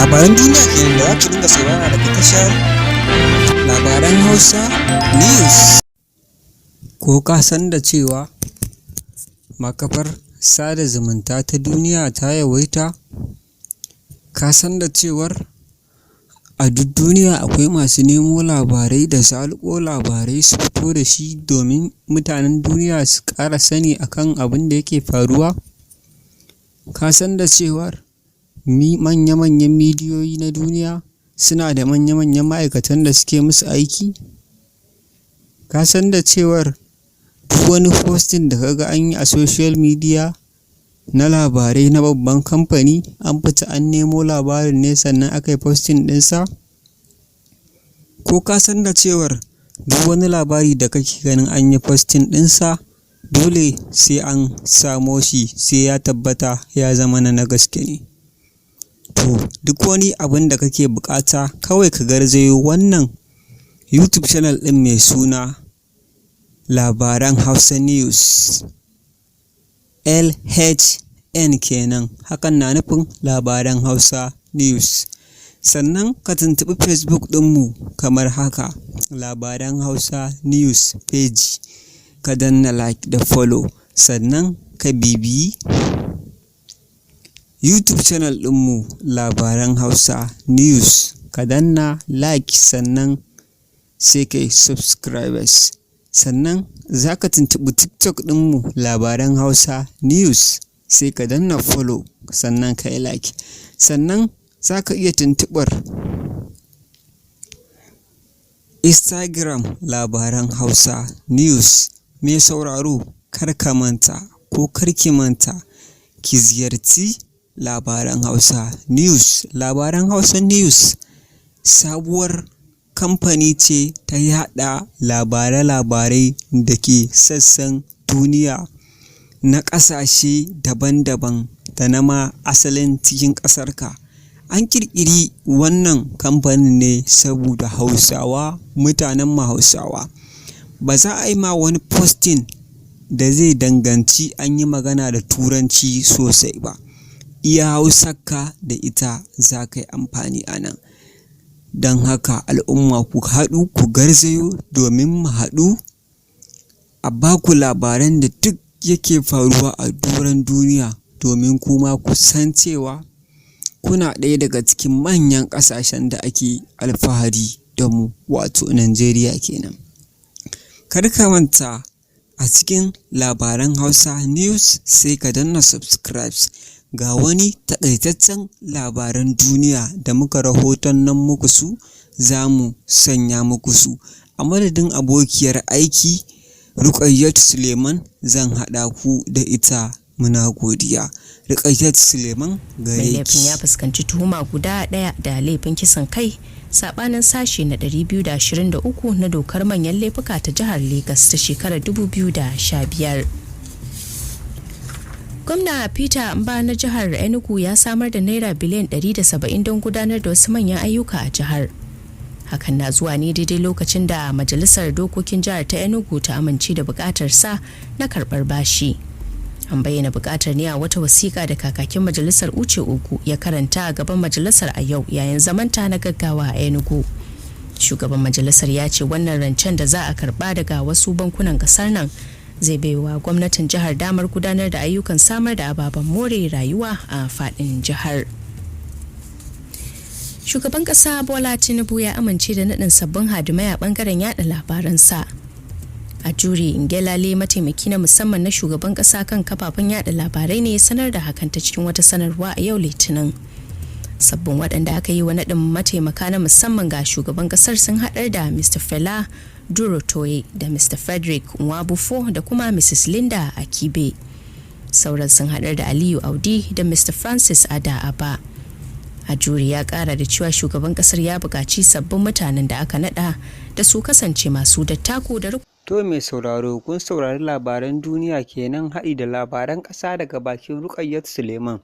Labaran duniya kenan da za ku dinga saurara daga tashar Labaran Hausa News. Ko ka san da cewa makafar sada zumunta ta duniya ta yawaita? Ka san da cewar a duk duniya akwai masu nemo labarai da zaluko labarai su fito da shi domin mutanen duniya su ƙara sani akan abin da yake faruwa? Ka san da cewar manya-manyan midiyoyi na duniya suna da manya-manyan ma'aikatan da suke musu aiki? Ka san da cewar duk wani posting da ka ga an yi a social media na labarai na babban kamfani, an fita an nemo labarin ne sannan aka yi posting ɗinsa? Ko ka san da cewar duk wani labari da kake ganin an yi posting ɗinsa, dole sai an samo shi, sai ya tabbata ya zama na gaske ne? To, duk wani abin da kake buƙata, kawai ka garzayo wannan YouTube channel ɗin mai suna Labaran Hausa News, LHN kenan. Hakan na nufin Labaran Hausa News. Sannan ka tuntuɓi Facebook ɗinmu kamar haka: Labaran Hausa News page, ka danna like da follow. Sannan ka bibiyi YouTube channel ɗinmu, Labaran Hausa News, ka danna like, sannan sai kai subscribers. Sannan za ka tuntuɓi TikTok ɗinmu, Labaran Hausa News, sai ka danna follow, sannan ka yi like. Sannan za ka iya tuntuɓar Instagram, Labaran Hausa News. Mai sauraro, kar ka manta ko kar ki manta, ki ziyarci Labaran Hausa News. Labaran Hausa News sabuwar kamfani ce ta yaɗa labarai-labarai da ke sassan duniya na ƙasashe daban-daban da na ma asalin cikin ƙasarka. An ƙirƙiri wannan kamfanin ne saboda Hausawa, mutanen mu Hausawa. Ba za a yi ma wani posting da zai danganci an yi magana da Turanci sosai ba. Iya Hausarka da ita za ka yi amfani a nan. Don haka al'umma, ku haɗu, ku garzayo domin mu haɗu a ba ku labaran da duk yake faruwa a doron duniya, domin kuma ku san cewa kuna ɗaya daga cikin manyan ƙasashen da ake alfahari da mu, wato Najeriya kenan. Kar ka manta, a cikin Labaran Hausa News sai ka danna subscribe. Ga wani taƙaitaccen labaran duniya da muka rahoton nan muku su, za mu sanya muku su. A madadin abokiyar aiki Ruƙayyat Suleiman, zan haɗa ku da ita. Muna godiya. Ruƙayyat Suleiman, gare Mai laifin ki. ya fuskanci tuhuma guda ɗaya da laifin kisan kai sabanin sashe na 223 na dokar manyan laifuka ta jihar Legas ta shekarar 2015. Gwamna Peter Mba na jihar Enugu ya samar da naira biliyan 170 don gudanar da wasu manyan ayyuka a jihar. Hakan na zuwa ne daidai lokacin da majalisar dokokin jihar ta Enugu ta amince da bukatar sa na karbar bashi. An bayyana bukatar ne a wata wasiƙa da kakakin majalisar, Uche Ogu, ya karanta a gaban majalisar a yau yayin zamanta na gaggawa a Enugu. Shugaban majalisar ya ce wannan rancen da za a karba daga wasu bankunan kasar nan zai baiwa gwamnatin jihar damar gudanar da ayyukan samar da ababen more rayuwa a faɗin jihar. Shugaban ƙasa Bola Tinubu ya amince da naɗin sabbin hadimai a ɓangaren yada labaransa. Ajuri Ngelale, mataimaki na musamman na shugaban kasa kan kafafen yada labarai, ne sanar da hakan ta cikin wata sanarwa a yau Litinin. Sabbin waɗanda aka yi wa naɗin mataimaka na musamman ga shugaban kasar sun haɗar da Mr. Fela Durotoye da Mr. Frederick Nwabufo da kuma Mrs. Linda Akibe. Sauran sun haɗar da Aliyu Audi da Mr. Francis Ada Aba. Ajuri ya kara da cewa shugaban kasar ya buƙaci sabbin mutanen da aka naɗa da su kasance masu dattako da To mai sauraro, kun saurari labaran duniya kenan haɗi da labaran ƙasa daga bakin Ruƙayyat Suleiman.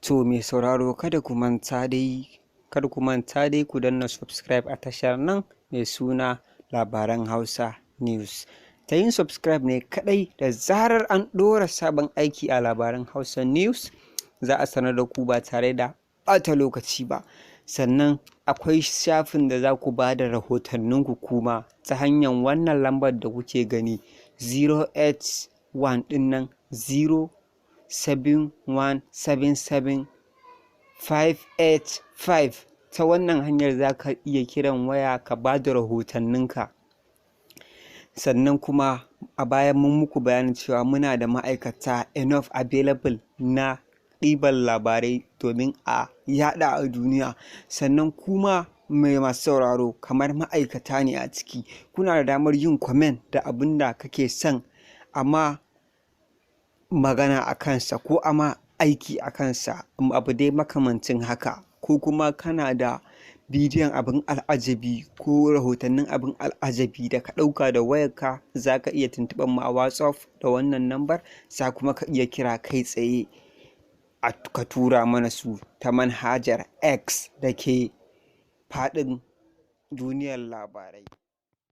To mai sauraro, kada ku manta dai ku danna subscribe a tashar nan mai suna Labaran Hausa News. Ta yin subscribe ne kaɗai, da zarar an ɗora sabon aiki a Labaran Hausa News, za a sanar da ku ba tare da ɓata lokaci ba. Sannan akwai shafin da za ku ba da rahotanninku kuma ta hanyar wannan lambar da kuke gani, 081 ɗin nan, 07177585. Ta wannan hanyar za ka iya kiran waya ka ba da rahotanninka. Sannan kuma a baya mun muku bayanin cewa muna da ma'aikata enough available na ɗiban labarai domin a yaɗa a duniya. Sannan kuma mai masu sauraro kamar ma'aikata ne a ciki, kuna da damar yin comment da abin da kake son amma magana a kansa ko ama aiki a kansa, abu dai makamancin haka, ko kuma kana da bidiyon abin al'ajabi ko rahotannin abin al'ajabi da ka ɗauka da wayarka, za ka iya tuntuɓar mu a WhatsApp da wannan lambar, za kuma ka iya kira kai tsaye a ka tura mana su ta manhajar X da ke faɗin duniyar labarai.